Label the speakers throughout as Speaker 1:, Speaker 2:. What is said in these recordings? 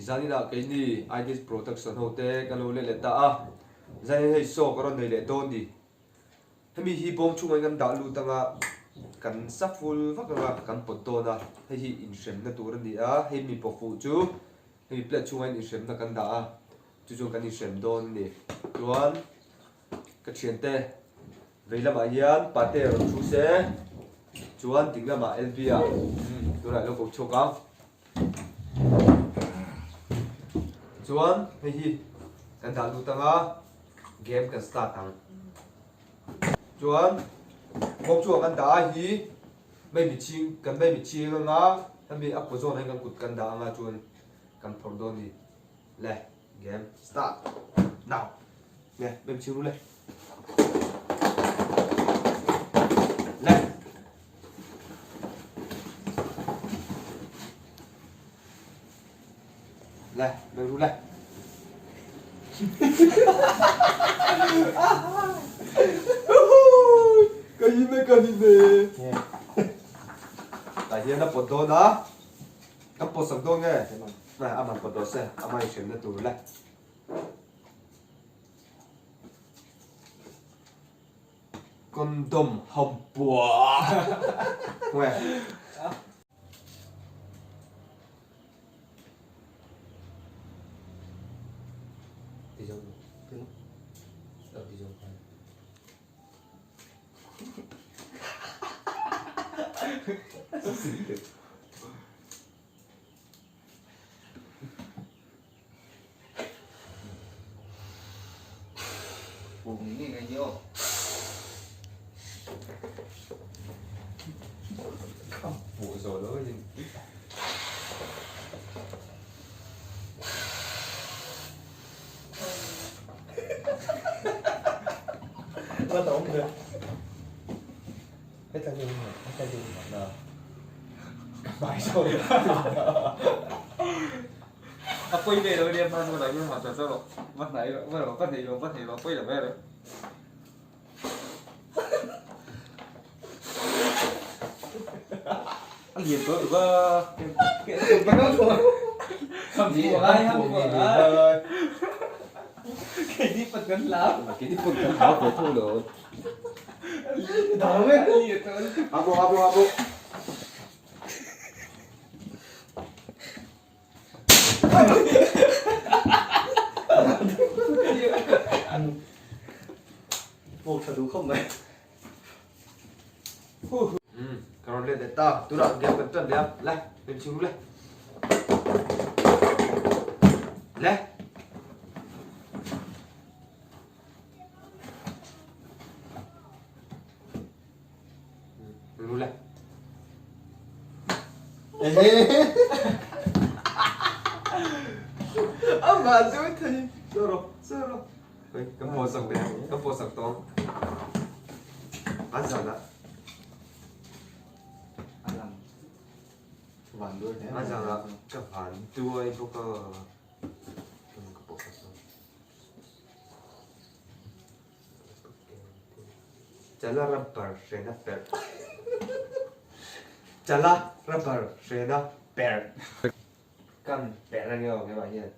Speaker 1: Zaninah keini Ideas Production ho te kan lo let leh ta a, zanin hei saw ka rawn nei leh dawn ni. Hemi hi bawm chhungah kan dah lut anga kan sa full vak anga kan pawt dawn a, hei hi inhremna tur a ni a, hei mi pawhfuh chu hemi plate chhungah hian inhremna kan dah a, chu chuan kan inhrem dawn a ni. Chuan ka thiante vei lamah hian pate rawn thu se, chuan ding lamah LB ah tunah ilo ko chhuak ang. Chuan hei hi kan dah lut anga game kan start ang. Chuan bawm chungah kan dah a hi mai mitchhing kan mai mitchhing anga hemi a kaw zawnah hian kan kut kan dah anga chuan kan phawrh dawn a ni. Le game start now. Le mai mitchhing ru le. Le. Le, meng ru le. Ka him e, ka him e. Tah hian a pawt dawn a, kan pawt sak dawn nge? Aman pawt dawn se, ama inhremna tur le. Condom hampua. Nge? Ti zawng ti lo ti zawng khan. Buh zawh lo in. Heta ding heta ding na. Ka hmai zawh lo.
Speaker 2: A pawi ve lo nia hman hmun ah hian hman chawt rawh va hnai rawh va rawh va hnei rawh va hnei rawh pawi lo ve rawh. A lian tawh lutuk a keini pawn kan hlau
Speaker 1: keini pawn kan hlau ve tho lo abo abo abo.
Speaker 3: Pawk tha duh khawp mai.
Speaker 1: Ka rawn let leh ta. Tunah game kan tan leh a. Le, min chhung le. Le. Ru le. Amah chu thei. Soro, soro. Oi, ka pawh sak ve, ka pawh sak tawh. An zan ah.
Speaker 3: Alang. Van duai hle.
Speaker 1: An zan ah ka van duai bawk a. Ka pawh sak tawh. Chala rubber hrena perh Chala rubber hrena perh Kan perh a nia aw hemah hian.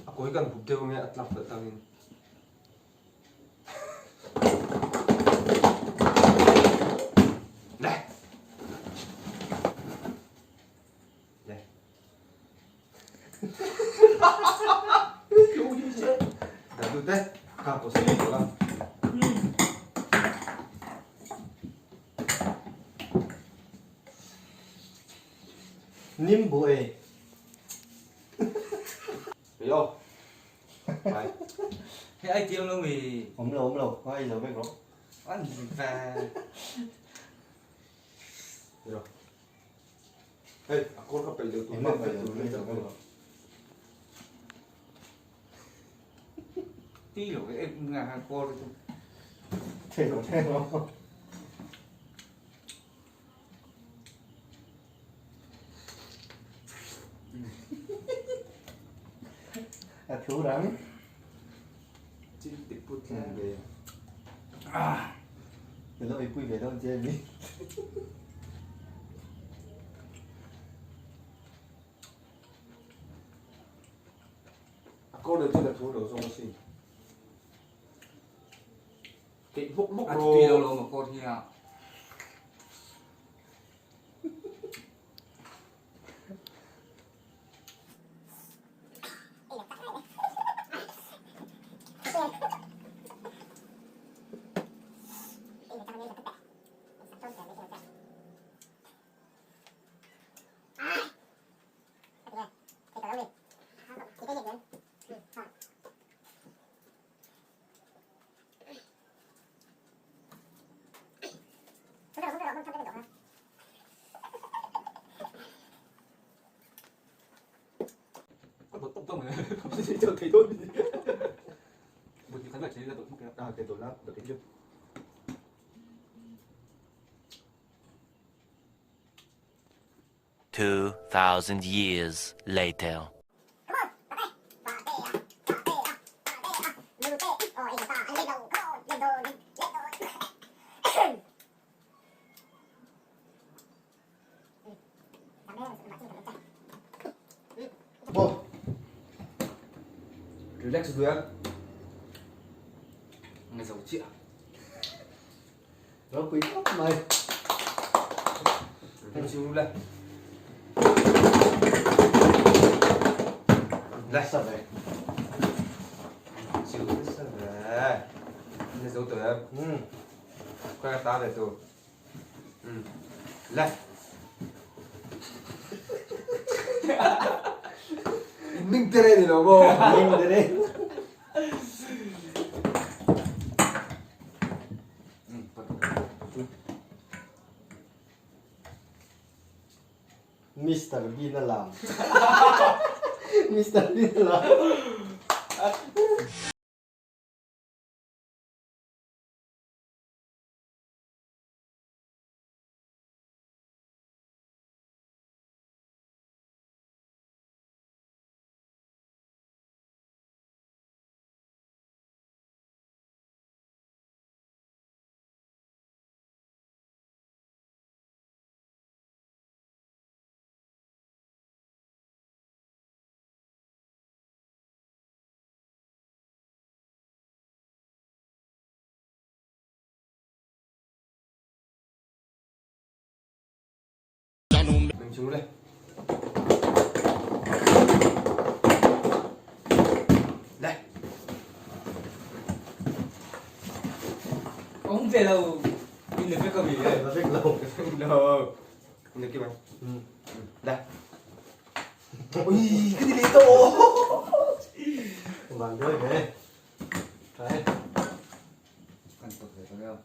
Speaker 1: A kawi kan hup deuh nge a tlak palh tangin. Le. Le. Dah lut eh. Kha pawh sawi tawh la.
Speaker 3: Nimbu ei.
Speaker 1: Hei aw. Mai.
Speaker 2: Hei ai tiang lo mi.
Speaker 3: Awm lo awm lo, ai zo vek rawh.
Speaker 2: An ve.
Speaker 1: Hei rawh. Hei, a kawr kha peih lo tur
Speaker 3: Engmah peih lo tur vek rawh.
Speaker 2: Ti lo ke nga ha kawr chu.
Speaker 3: Thei lo thei lo. A thu rang.
Speaker 1: Chil ti put tlang ve.
Speaker 3: Ah. Lo ei pui ve dawn che mi.
Speaker 1: A corner chuan a thu lo zawng asin. Keih hmawk hmawk
Speaker 2: rawh. A tui lo lo maw kawr hi a.
Speaker 4: 2000 years later.
Speaker 1: Relax duh em?
Speaker 2: Nge zo chiah.
Speaker 3: Ropui khawp mai.
Speaker 1: Heng chu le. Le
Speaker 3: sa ve.
Speaker 1: Chiu sa ve. Nge zo tawh em?
Speaker 3: Um.
Speaker 1: Khawi ka ta ve tu. Um. Le. In ning tere ni lo maw?
Speaker 3: Ning tere. Mister Bean a lam. Mister Bean a lam.
Speaker 1: Mình xuống đây. Đây.
Speaker 2: Ông về đâu? Nhìn được cái cầm gì đấy?
Speaker 3: Nó rất lâu.
Speaker 1: Đâu. Nhìn kia mày. Đây. Ui, cái gì đấy to.
Speaker 3: Vàng đuôi về. Đấy.
Speaker 2: Cần tập về tôi không?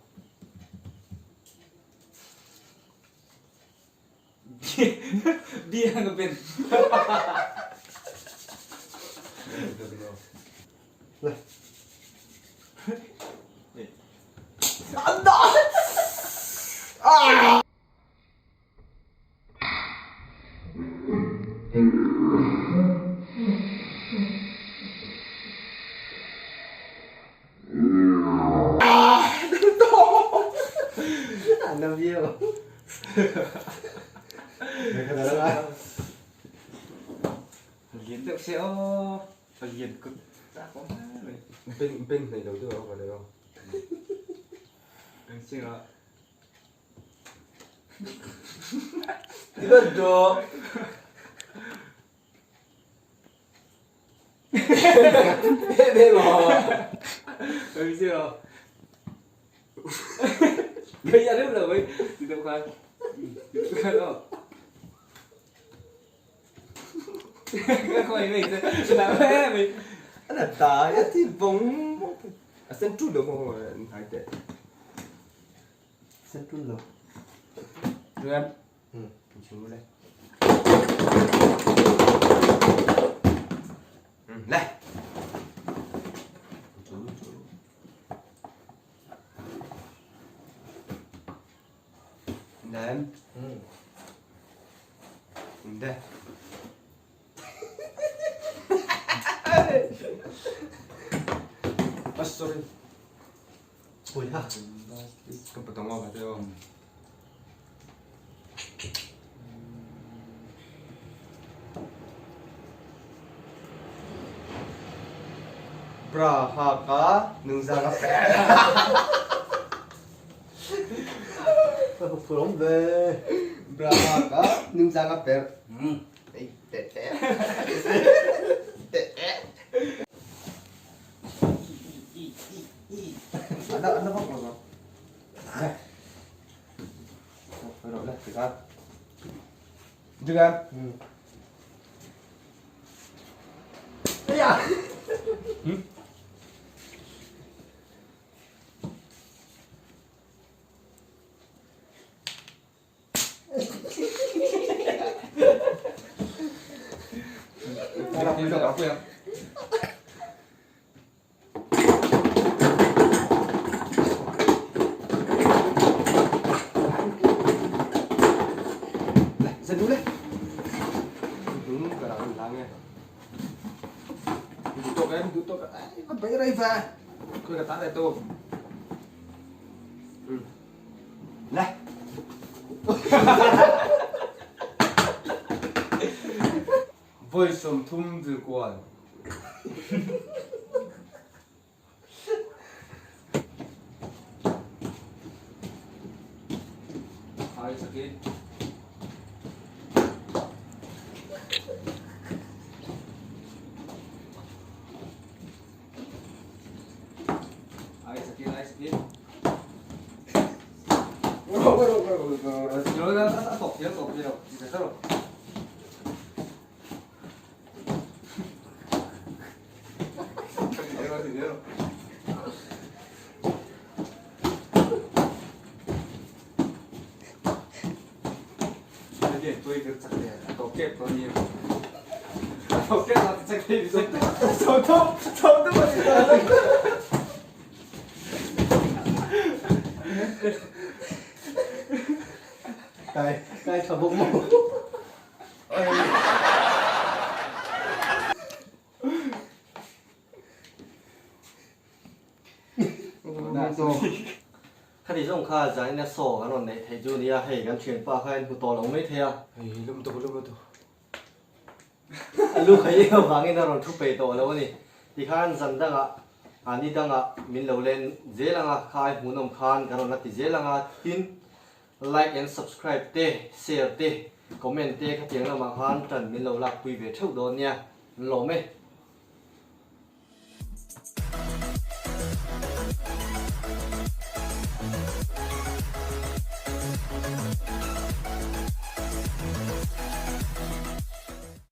Speaker 2: Bia nga ben.
Speaker 3: Anh năm yêu.
Speaker 2: Lian deuh se aw. A lian kut tak awm hle mai.
Speaker 1: Beng beng hnaih lo deuh a awm lo.
Speaker 2: Eng ching ah.
Speaker 1: Ti vat dawh. Em em aw.
Speaker 2: Eng ching ah. Gây ra rất là mấy. Ti deuh khan. Ti deuh khan aw.
Speaker 1: Ana dai a ti vawng vawng thei. A sen ṭul lo maw hnai teh.
Speaker 3: Sen ṭul lo.
Speaker 1: Ṭul em? Chu le. Le. Chu chu. Nem. De. Ah, sorry.
Speaker 3: Ui ha.
Speaker 1: Ka patong aw kate aw. Bra ha ka nungzang a pe.
Speaker 3: Ka phur awm ve.
Speaker 1: Bra ha ka nungzang a per. Ei te te. Te te. Ana ana vak lo. Le. Rồi le, thử coi. Được em?
Speaker 3: Ừ.
Speaker 1: Ây da. Ừ. Lại, dân đu lên. Đúng cả là mình nghe. Mình tụ cái, mình tụ cái. Ai, bấy đây về. Cứ là tát này tô. Ừ. Lại. Voi 30 từ quan.
Speaker 2: Hai sakit. Ai sakit, ai sakit.
Speaker 3: Kai kai tha bawk maw. Khati zawng kha zanin a saw kan rawn neih theih chu nia hei kan thianpa kha in hmu tawh lo mai thei a.
Speaker 1: Hei lum tawh lum tawh.
Speaker 3: A lu kha i avangin a rawn thu peih tawh lo a ni. Tikhan zan dangah a ni dangah min lo len zel ang a, kha ai hmuhnawm khan kan rawn la ti zel ang a, tin like and subscribe te, share te, comment te khatiang lamah khan tan min lo lakpui ve theuh dawn nia. An lawm e.